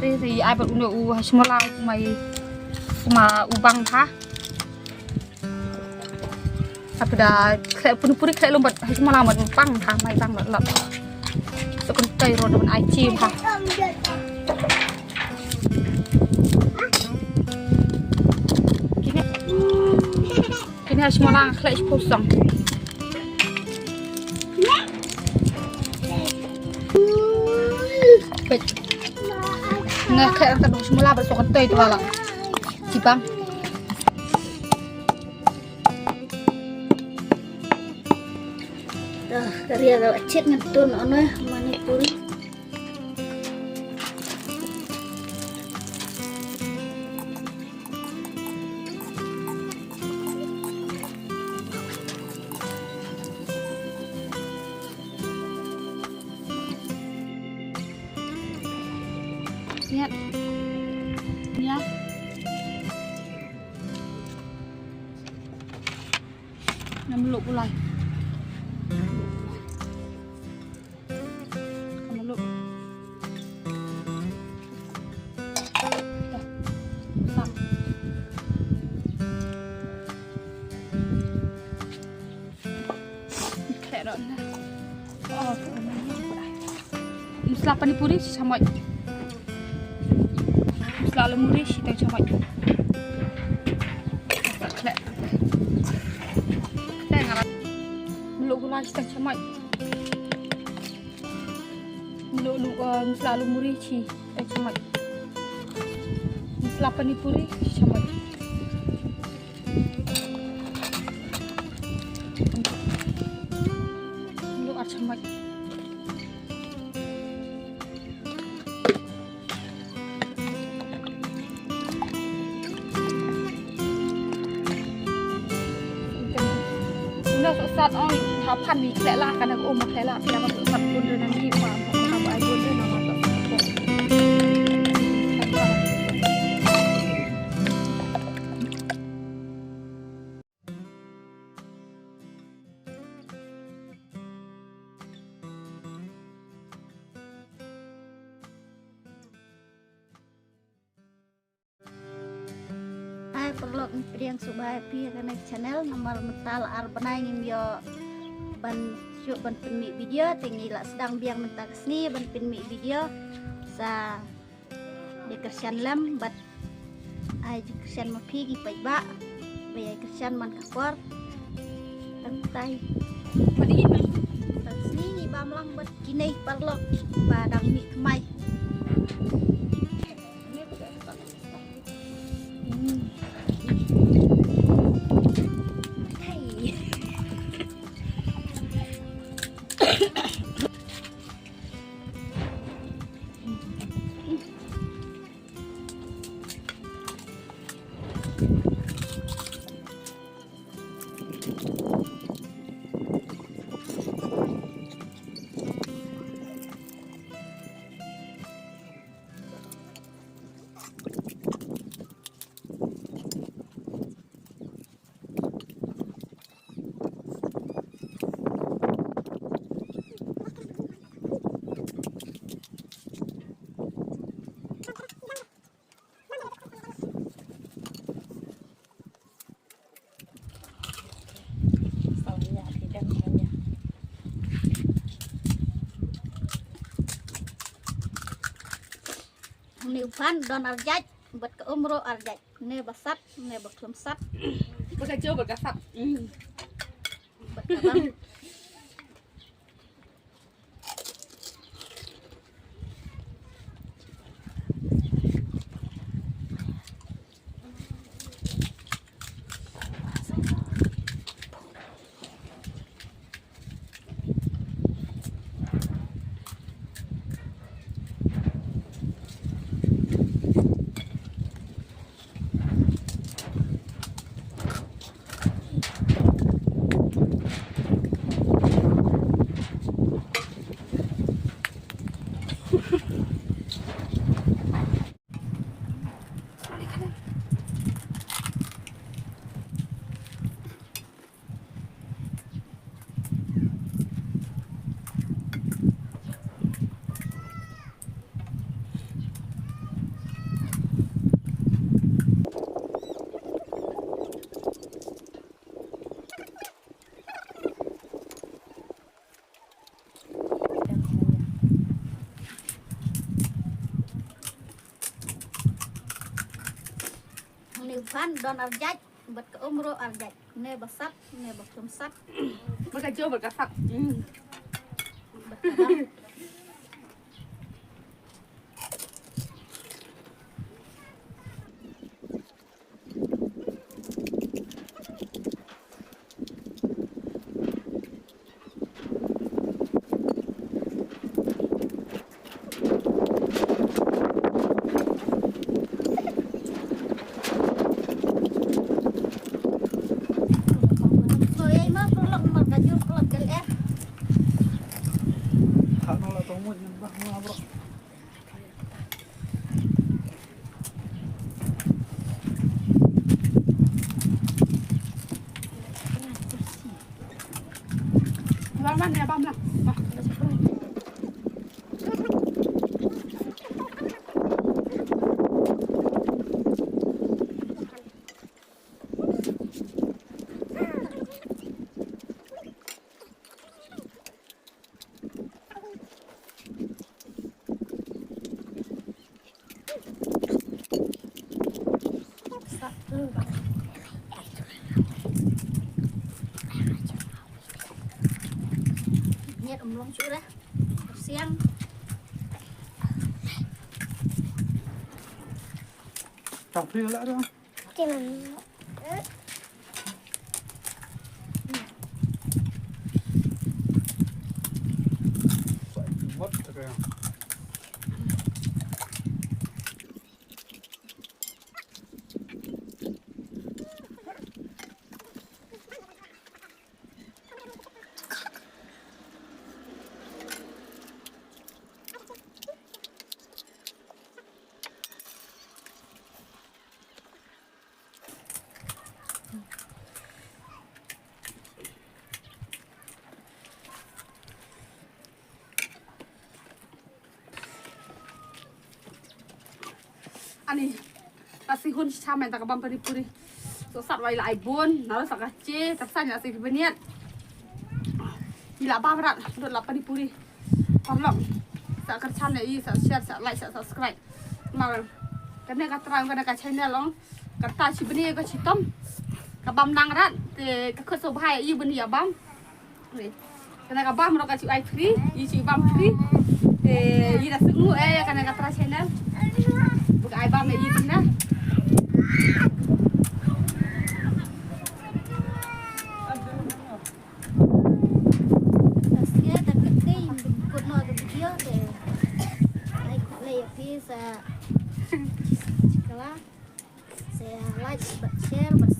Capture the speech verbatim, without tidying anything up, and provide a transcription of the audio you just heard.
Ri ai bad une u hashmola u mai, u ma u bang ha. Apa da khleh puni puri khleh lum bad hashmola bad bang ha mai bang lot lot. Sa kynthei ruh da ban ai chi ha. Kine. Kine hashmola nga khleh shiphew song. Peit. Nga khleh ranta dong shimla bad song kynthei tu la. Chibang. Dah, ka ria ka la chit ngan tun ono mani puri. Niat. Niat. Nam luk ulai. Ka mluh. Dah. Sam. Khleh doh na. Oh, msla pani puri shi chamoch. Msla alu muri shiteng chamoch. Khleh. Khleh nga la. Mluh gula shiteng chamoch. Mluh lu, eh, msla alu muri shiteng chamoch. Msla pani puri shi chamoch. Mluh ar chamoch. Ina sot sat ong ha phan mi khleh la, kane ka um khleh la, phi la ka sot sat bun re na ni, pa pa ai bun re na ma sot sat. Hai paralok, ngi pdiang sngewbha ïa phi ha kane ka channel. Namar mynta la ar bnai ngim ïoh ban shu ban pynmih video, te ngi la sdang biang mynta ka sngi ban pynmih video. Sa ïa kyrshan lem bad ai kyrshan ma phi ki paidbah ba ïa kyrshan man ka por. Tang tai. Mynta ka sngi ngi bam lang bad kine paralok ba dang mih kmai. Ni u phan don arjait, bad ka um ruh arjait. Ne ba sat, ne ba khlem sat. Ba ka jaw, ba ka sat. Mm. Ba ka bang. Une u phan don ar jait, bad ka um ruh ar jait. Une ba sat, une ba kum sat. Bad ka jo, bad ka sat. Hmm. Bad ka dang. Ngiat um long shuh dah. Siang. Tang pri lah dah. Oke, Mami. Ani, ta si hun cha men ta ka bam pani puri. So sat wai la ai bun, na sa ka che, ta sa nya si bniat. Ila bam rat, dot la pani puri. Paralok. Sa kyrchan ïa i, sa share, sa like, sa subscribe. Mar kane ka trai, kane ka channel ong. Kata chi bni ka chitom. Ka bam nang rat, te ka khut so bhai i bni ïa bam. Kane ka bam ro ka chi ai free, i chi bam free. Te i da suk ngu eh kane ka trai channel. Buk ai bam i bni na. Sa sngewthuh ïa ka video te. Like, like, please, uh, share, like, share, bad